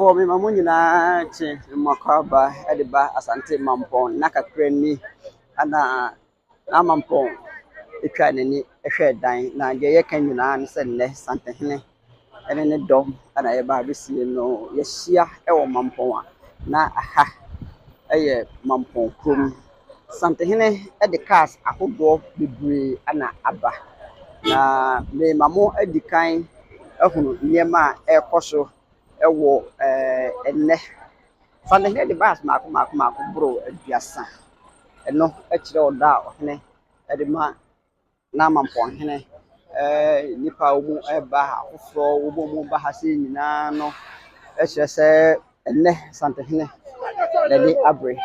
Abusuafoɔ, mema mo nyinaa kye mmakwaaba de ba Asante Mampɔn nna kakra ni ana na Mampɔn atwa n'ani hwɛɛ dan. Na deɛ yɛka nyinaa ne sɛ nnɛ Santehene ne ne dɔm na yɛba abɛsie no. Yɛahyia wɔ Mampɔn a na aha yɛ Mampɔn kurom. Santehene de cars ahodoɔ bebree na aba. Na merema mo adi kan ahunu nneɛma a ɛrekɔ so wɔ ɛnnɛ. Santehene de bus mmaako mmaako mmaako boro 30. Ɛno kyerɛ ɔdɔ a ɔhene de ma n'amampɔnhene. Nnipa a wɔreba afoforɔ, wɔn a wɔreba ha sei nyinaa no kyerɛ sɛ ɛnnɛ Santehene n'ani abere.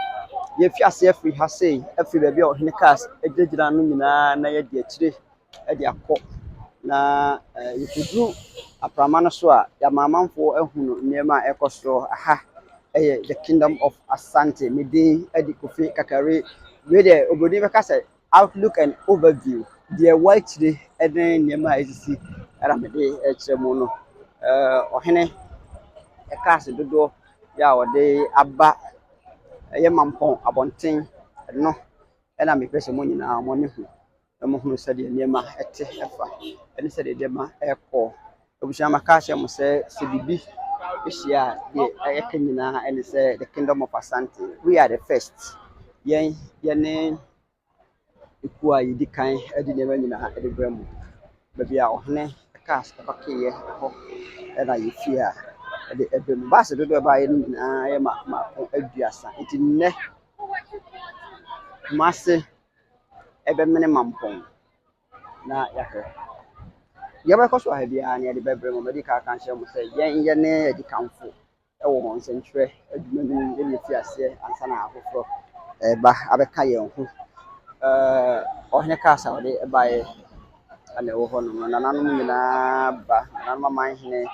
Yɛrefi aseɛ afiri ha sei, afiri baabi a ɔhene cars gyinagyina no nyinaa na yɛadi akyire de akɔ. Na yɛkɔduru aprama no so a, yɛama amanfoɔ ahunu nneɛma a ɛrekɔ so. Aha yɛ the Kingdom of Asante. Me din de Kofi Kakari. Wei deɛ oburoni bɛka sɛ outlook and overview. Deɛ ɛwɔ akyire ne nneɛma a ɛsisi ɛna mede rekyerɛ mu no. Ɔhene cars dodoɔ yɛ a wɔde aba ɛyɛ Mampɔn abɔnten no ɛna mepɛ sɛ mo nyinaa mo ani hu na mohunu sɛdeɛ nneɛma ɛte ɛfa ɛne sɛdeɛ nneɛma ɛrekɔ. Abusua, maka akyerɛ mo sɛ biribi ahyia a, deɛ ɛyɛka nyinaa ɛne sɛ the Kingdom of Asante. We are the first. Yɛn yɛne ekuo a yɛdi kan de nneɛma nyinaa de brɛ mo. Baabi a ɔhene cars ɛparkeeɛ hɔ ɛna yɛfie a ɛde ɛbrɛ mu. Bus dodoɔ a ɛbaeɛ no nyinaa yɛ mmaako mmaako 30. Nti nnɛ Kumase ɛbɛmene Mampɔn na yɛahwɛ. Deɛ ɛbɛkɔ so wɔ ha biara no yɛde bɛbrɛ mo. Madi kan aka akyerɛ mo sɛ yɛn yɛne adikanfo ɛwɔ nsɛntwerɛ adwuma no mu ɛna yɛfi aseɛ ansa na afoforɔ ɛreba abɛka yɛn ho. Ɔhene cars a ɔde baeɛ ɛna ɛwɔ hɔnom no. Nananom nyinaa ba, nananom amanhene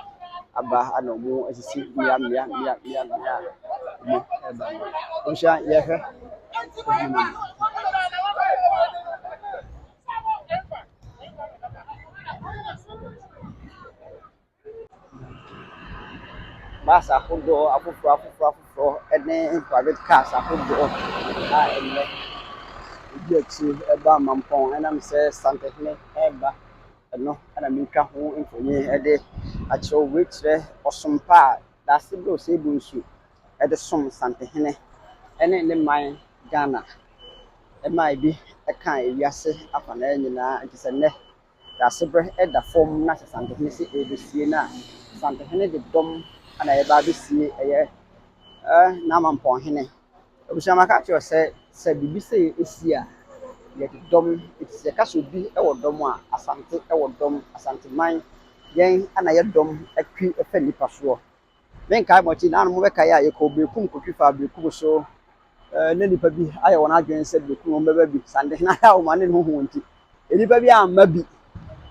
aba ɛna wɔn asisi mmea mmea mmea mmea mmea a wɔn ɛreba no. Abusua, yɛhwɛ adwuma no. Bus ahodoɔ afoforɔ afoforɔ afoforɔ ne private cars ahodoɔ a ɛnnɛ ɛdi akyire ɛba Mampɔn ɛnam sɛ Santehene ɛreba. Ɛno ɛna meretwa ho mfonin de akyerɛ wo. Wei kyerɛ ɔsom pa a Daasebrɛ Osei Bonsu de som Santehene ne ne man Ghana. Ɛmaa ebi kaa ewiase afanan nyinaa nti sɛ nnɛ Daasebrɛ da fam na sɛ Santehene sɛ ɛrebɛsie no a, Santehene de dɔm na ɛreba abɛsie ɛyɛ n'amampɔnhene. Abusua, maka akyerɛ wo sɛ biribi sei esi a, yɛde dɔm, nti sɛ yɛka sɛ obi wɔ dɔm a, Asante wɔ dɔm, Asanteman yɛn ana yɛ dɔm atwi fa nnipa soɔ. Menkae mo akyi, nanom mobɛkae a yɛkɔɔ Berekum kɔtwi faa Berekum so na nnipa bi ayɛ wɔn adwene sɛ Berekum wɔn bɛba bi. Santehene ayɛ a wɔn ane ne ho hu nti, nnipa bi amma bi.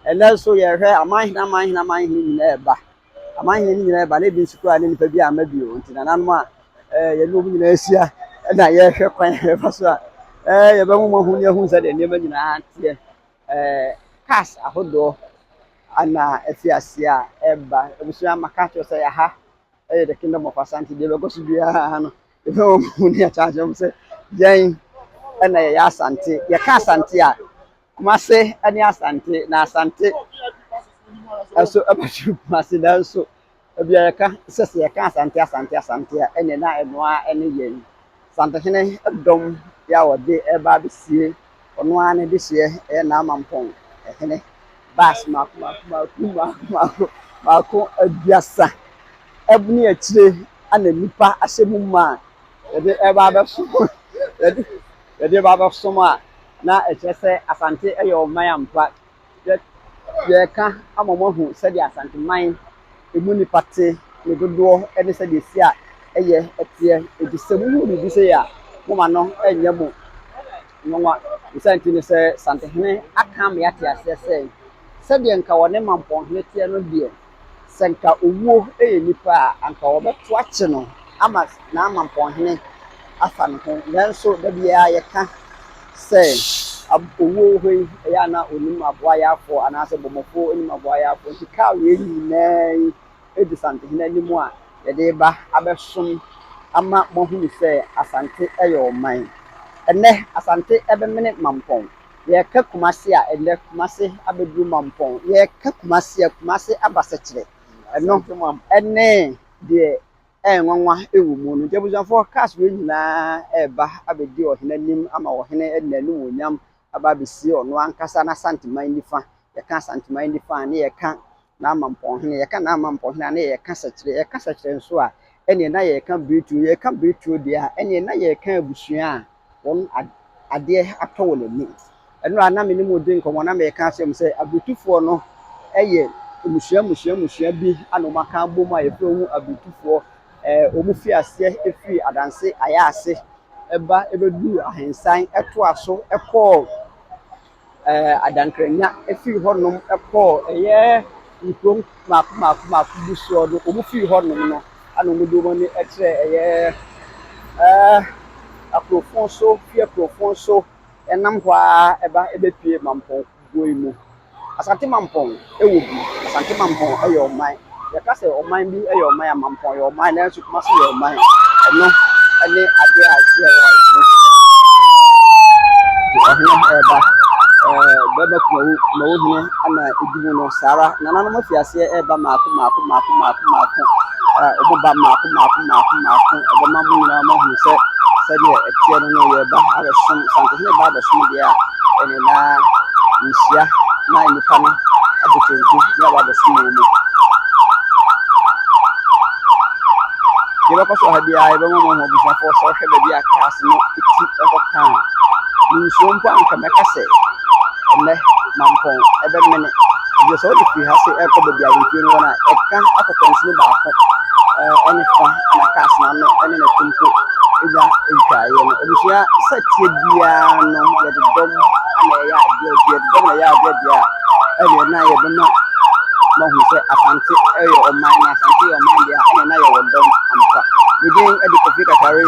Ɛnnɛ nso yɛhwɛ amanhene amanhene amanhene nyinaa ɛba. Amanhene no nyinaa ɛba na ebi nso koraa ne nnipa bi amma bi o. Nti nananom a yɛne wɔn nyinaa ahyia ɛna yɛhwɛ kwan a yɛbɛfa so a yɛbɛmo mo ahu ne ahu sɛdeɛ nneɛma nyinaa teɛ. Cars ahodoɔ ana afi ase a ɛreba. Abusua, maka akyerɛ sɛ yɛha ɛyɛ the Kingdom of Asante. Deɛ ɛbɛkɔ so biara no yɛbɛma mo ahu ne akyerɛ mo sɛ yɛn ɛna yɛyɛ Asante. Yɛka Asante a, Kumase ne Asante na Asante ɛso ɛbɛtwe Kumase, nanso ebi a yɛka sɛ yɛka Asante Asante Asante a, ɛnna na ɛnoa ɛne yɛn. Santehene dɔm yɛ a wɔde ɛreba abɛsie ɔno ara ne dehyeɛ ɛyɛ n'amampɔn ɛhene. Bus mmaako mmaako mmaako mmaako mmaako mmaako 30 ɛne akyire ana nnipa ahyɛ mu ma a yɛde ɛreba abɛsom yɛde ɛreba abɛsom a na ɛkyerɛ sɛ Asante ɛyɛ ɔman ampa. Yɛreka ama mo ahu sɛdeɛ Asanteman emu nipa te, ne dodoɔ ne sɛdeɛ esi a ɛyɛ ɛteɛ. Eti sɛ muhu biribi sei a, moma no ɛnyɛ mo nwanwa. Ne saa nti ne sɛ Santehene aka ama yɛate aseɛ sɛ sɛdeɛ nka wɔne Mampɔnhene teɛ no deɛ, sɛ nka owuo yɛ nipa a, anka wɔbɛto akye no ama n'amampɔnhene afa ne ho. Nanso da biara yɛka sɛ owuo wɔ hɔ yi, ɛyɛ a na onim aboa yaafoɔ anaasɛ bɔmmɔfoɔ onim aboa yaafoɔ. Nti kaa wei nyinaa yi edi Santehene anim a yɛde reba abɛsom ama moahunu sɛ Asante yɛ ɔman. Ɛnnɛ Asante bɛmene Mampɔn. Yɛreka Kumase a, ɛnnɛ Kumase abɛduru Mampɔn. Yɛreka Kumase a, Kumase aba Sɛkyerɛ. Ɛno ne deɛ ɛyɛ nwanwa wɔ mu no. Nti abusuafoɔ, cars wei nyinaa reba abɛdi ɔhene anim ama ɔhene de n'animuonyam aba abɛsie ɔno ankasa n'Asanteman nifa. Yɛka Asanteman nifa a, ne yɛka n'Amampɔnhene. Yɛka n'Amampɔnhene a, ne yɛka Sɛkyerɛ. Yɛka Sɛkyerɛ nso a, ɛneɛ na yɛreka Biretuo. Yɛreka Biretuo deɛ a, ɛneɛ na yɛreka abusua a wɔn adeɛ atɔ wɔn ani. Ɛno a na me ne mo redi nkɔmmɔ na mereka akyerɛ mo sɛ Abiretufoɔ no yɛ mmusua mmusua mmusua bi a na wɔaka abom a yɛfrɛ wɔn Abiretufoɔ. Ɛɛ wɔn fi aseɛ firi Adanse Ayaase ba bɛduruu Ahensan toa so kɔɔ ɛɛ Adankranya firi hɔnom kɔɔ ɛyɛ nkuro mmaako mmaako mmaako bi soɔ no, wɔfiri hɔnom no ɛna wɔde wɔn ani kyerɛɛ ɛyɛ ɛɛ akurofo so, firi akurofo so nam hɔ ara ba bɛpue Mampɔn kurow yi mu. Asante Mampɔn wɔ bi. Asante Mampɔn yɛ ɔman. Yɛka sɛ ɔman bi yɛ ɔman a, Mampɔn yɛ ɔman nanso Kumasi yɛ ɔman. Ɛno ne adeɛ a ɛsi wɔ ha yi. Ɔhene reba. Ɛɛ bɛrima Kumawu, Kumawu hene na ɛdi mu no. Saa ara nananom afi aseɛ reba mmaako mmaako mmaako mmaako mmaako. Wɔba mmaako mmaako mmaako mmaako. Ɛbɛma mo nyinaa moahunu sɛ sɛdeɛ ɛteɛ no no yɛreba abɛsom. Santehene ba abɛsom deɛ a, ɛne na nhyia na nnipa no abɔ kyenku ne aba abɛsom wɔn mu. Yɛbɛkɔ so ha biara yɛbɛma mo ahu abusuafoɔ sɛ wohwɛ baabi a cars no ti kɔka a, nsuo mpo a anka mɛka sɛ ɛnnɛ Mampɔn ɛbɛmene. Ɛfiri sɛ wode firi ha se ɛrekɔ baabi a ahemfie no wɔ no a, ɛka akɔ kwansini baako ɛne fa na cars no ano ɛne ne to mpo nya ntwaeɛ no. Abusua sɛ teɛ biara no yɛde dɔm na ɛyɛ adeɛ, nti yɛde dɔm na ɛyɛ adeɛ deɛ a, ɛdeɛ na yɛbɛma moahu sɛ Asante yɛ ɔman na Asante yɛ ɔman deɛ a, ɛneɛ na yɛwɔ dɔm ampa. Me din de Kofi Katare.